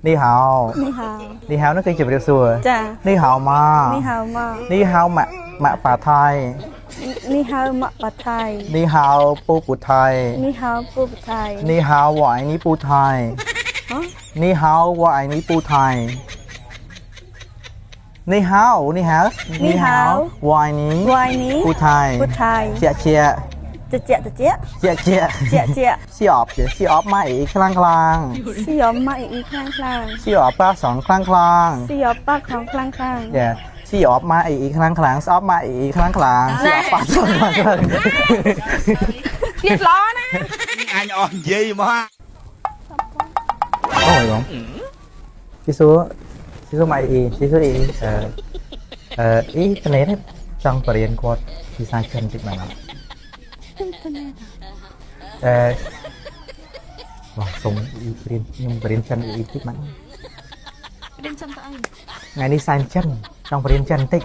你好。 你好。 你好 នោះគឺជម្រាបសួរ ចា 你好吗 你好吗 你好ម៉ាក់ម៉ាក់ប៉ាថៃ 你好ម៉ាក់ប៉ាថៃ 你好ពូពូថៃ 你好ពូពូថៃ 你好我爱你ពូថៃ ហ៎ 你好我爱你ពូថៃ你好你好 你好 我爱你 我爱你 ពូថៃ ពូថៃ ជាជា តិចតិច ជាជា ជាជា ស៊ីអបស៊ីអបម៉ៃខ្លាំងខ្លាំង ស៊ីអមម៉ៃអ៊ីខ្លាំងខ្លាំង ស៊ីអបប៉ាសងខ្លាំងខ្លាំង ស៊ីអប៉ាខងខ្លាំងខ្លាំង យ៉ាស៊ីអបម៉ាអ៊ីខ្លាំងខ្លាំងស្អប់ម៉ាអ៊ីខ្លាំងខ្លាំងស៊ីអបប៉ាសងខ្លាំងខ្លាំង ទៀតល្អណា អញអស់និយាយមក អូយបងស៊ីសួរស៊ីសួរម៉ាអ៊ីស៊ីសួរអ៊ីអឺអឺអ៊ីត្នេចង់បរៀនគាត់ភាសាចិនតិចបានអត់អឺបងសុំអ៊ីរៀនខ្ញុំបរៀនចិនអ៊ីតិចបាន រៀនចិនទៅអី ថ្ងៃនេះសែនចិនចង់បរៀនចិនតិច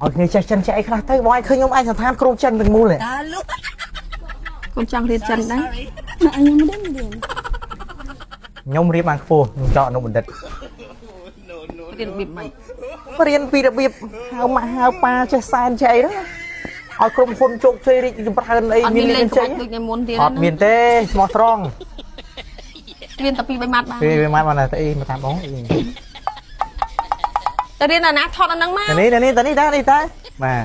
ឲ្យគ្នាចេះចិនចេះអីខ្លះទៅបងឲ្យឃើញខ្ញុំឯកសណ្ឋានគ្រូចិនទាំងមូល តើលោកកូនចង់រៀនចិនដែរ ខ្ញុំរៀន ខ្ញុំរៀនបានខ្ពស់ខ្ញុំចောက်អនុបណ្ឌិត រៀនរបៀបម៉េច រៀនពីរបៀបហៅម៉ាក់ហៅប៉ាចេះសែនចេះអីហ្នឹងឲ្យក្រុមហ៊ុនជោគជ័យរីកចម្រើនអី មានលេងចេញដូចថ្ងៃមុនទៀត អត់មានទេស្មោះត្រង់ រៀនតែ2 3ម៉ាត់បាន 2 3ម៉ាត់បានតែអីមកតាមបងអី ទៅរៀនអាណាថតអាហ្នឹងមក នេះនេះនេះនេះតាបាទ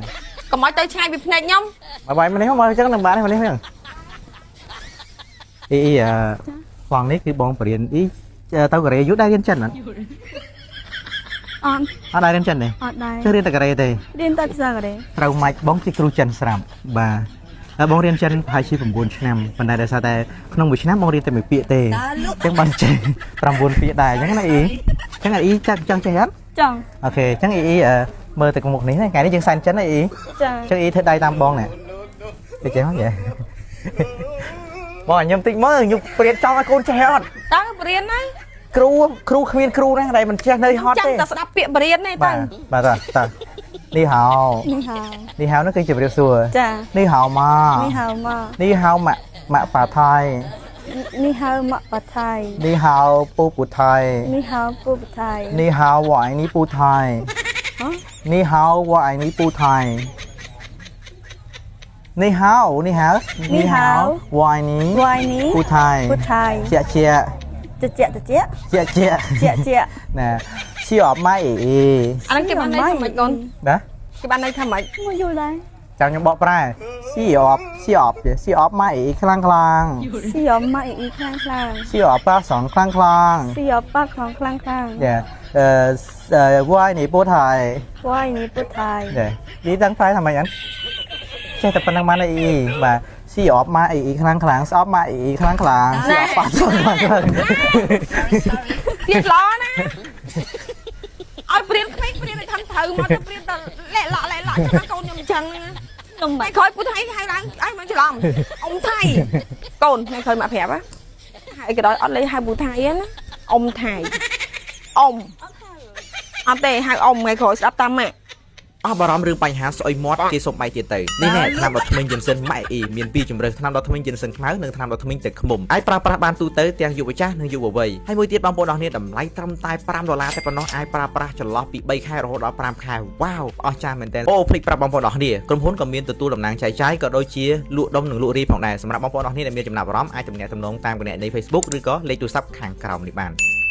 កុំឲ្យទៅឆ្ងាយពីភ្នែកខ្ញុំ បាយបាយនេះមកអញ្ចឹងនឹងបាននេះហ្នឹងអីអីប្លង់នេះគឺបងបរៀនអីទៅកូរ៉េយូរដែររៀនចិនអត់ អត់ អត់ដែររៀនចិនទេ អត់ដែរ ជិះរៀនតែកូរ៉េទេ រៀនតែភាសាកូរ៉េ ត្រូវម៉ាច់បងជាគ្រូចិនស្រាប់បាទហើយបងរៀនចិនប្រហែលជា9ឆ្នាំប៉ុន្តែដោយសារតែក្នុងមួយឆ្នាំបងរៀនតែមួយពាក្យទេអញ្ចឹងបងចេះ9ពាក្យដែរអញ្ចឹងណាអ៊ីអញ្ចឹងអ៊ីចង់ចេះអត់ ចង់ អូខេអញ្ចឹងអ៊ីមើលទៅមុខនេះថ្ងៃនេះយើងសែនចិនហ៎អ៊ី ចា អញ្ចឹងអ៊ីធ្វើដៃតាមបងនេះទៅចេះហ៎បងខ្ញុំតិចមើលខ្ញុំព្រៀនចង់ឲ្យកូនចេះអត់ តើព្រៀនហើយ គ្រូគ្រូគ្មានគ្រូណាដែលមិនចេះនៅហត់ទេ ចាំតែស្ដាប់ពាក្យបរៀនទេ តើបាទតើ你好 你好 你好 នោះគឺជម្រាបសួរ ចា 你好吗 你好吗 你好ម៉ាក់ម៉ាក់ប៉ាថៃ 你好ម៉ាក់ប៉ាថៃ 你好ពូពូថៃ 你好ពូពូថៃ 你好我爱你ពូថៃ你好我爱你ពូថៃ你好你好 你好我爱你 我爱你 ពូថៃ ពូថៃ ជាជា តិចតិច ជាជា ជាជា ណែស៊ីអបម៉ៃអ៊ី អាហ្នឹងគេបានន័យថាម៉េចកូន ណា គេបានន័យថាម៉េច មកយល់ដែរ ចាំខ្ញុំបកប្រែស៊ីអបស៊ីអបស៊ីអបម៉ៃអ៊ីខ្លាំងខ្លាំង ស៊ីអបម៉ៃអ៊ីខ្លាំងខ្លាំង ស៊ីអបប៉ាសងខ្លាំងខ្លាំង ស៊ីអបប៉ាខងខ្លាំងខ្លាំង យ៉ាអឺវ៉ៃនេះពូថៃ វ៉ៃនេះពូថៃ នេះដឹងប្រែថាម៉េចអត់ចេះតែប៉ុណ្្នឹងបានអីបាទស៊ីអបម៉ាអ៊ីខ្លាំងខ្លាំងស្អប់ម៉ាអ៊ីខ្លាំងខ្លាំងស៊ីអបប៉ាសងខ្លាំងខ្លាំង ទៀតល្អណាឲ្យព្រៀនក្មេងព្រៀនឲ្យថឹងត្រូវមកទៅព្រៀនតែលែកលក់លែកលក់ចាំកូនខ្ញុំអញ្ចឹងណាថ្ងៃក្រោយពូថៃហៅឡើងឲ្យមកច្រឡំអ៊ំថៃកូនថ្ងៃក្រោយមកប្រាប់ហ៎ហើយក៏ដោយអត់លេហៅពូថៃណាអ៊ំថៃអ៊ំអត់ទេហៅអ៊ំថ្ងៃក្រោយស្ដាប់តាមម៉ាក់ អស់បារម្ភរឿងបញ្ហាស្អុយមាត់គេសុំបាយទៀតទៅនេះណែថ្នាំដុសធ្មេញយិនសិនម៉ាក់អ៊ីមានពីរជម្រើសថ្នាំដុសធ្មេញយិនសិនខ្មៅនិងថ្នាំដុសធ្មេញទឹកឃ្មុំអាចប្រើប្រាស់បានទូទៅទាំងយុវចាស់និងយុវវ័យហើយមួយទៀតបងប្អូនអរគ្នាតម្លៃត្រឹមតែ5ដុល្លារតែប៉ុណ្ណោះអាចប្រើប្រាស់ចន្លោះពី3ខែរហូតដល់5ខែវ៉ាវអស្ចារ្យមែនទែនអូភ្លេចប្រាប់បងប្អូនអរគ្នាក្រុមហ៊ុនក៏មានទទួលតំណាងចែកចាយក៏ដូចជាលក់ដុំនិងលក់រាយផងដែរសម្រាប់បងប្អូនអរគ្នាដែលមានចំណាប់អារម្មណ៍អាចទំនាក់ទំនងតាមគណនី Facebook ឬក៏លេខទូរស័ព្ទខាងក្រោមនេះបាន។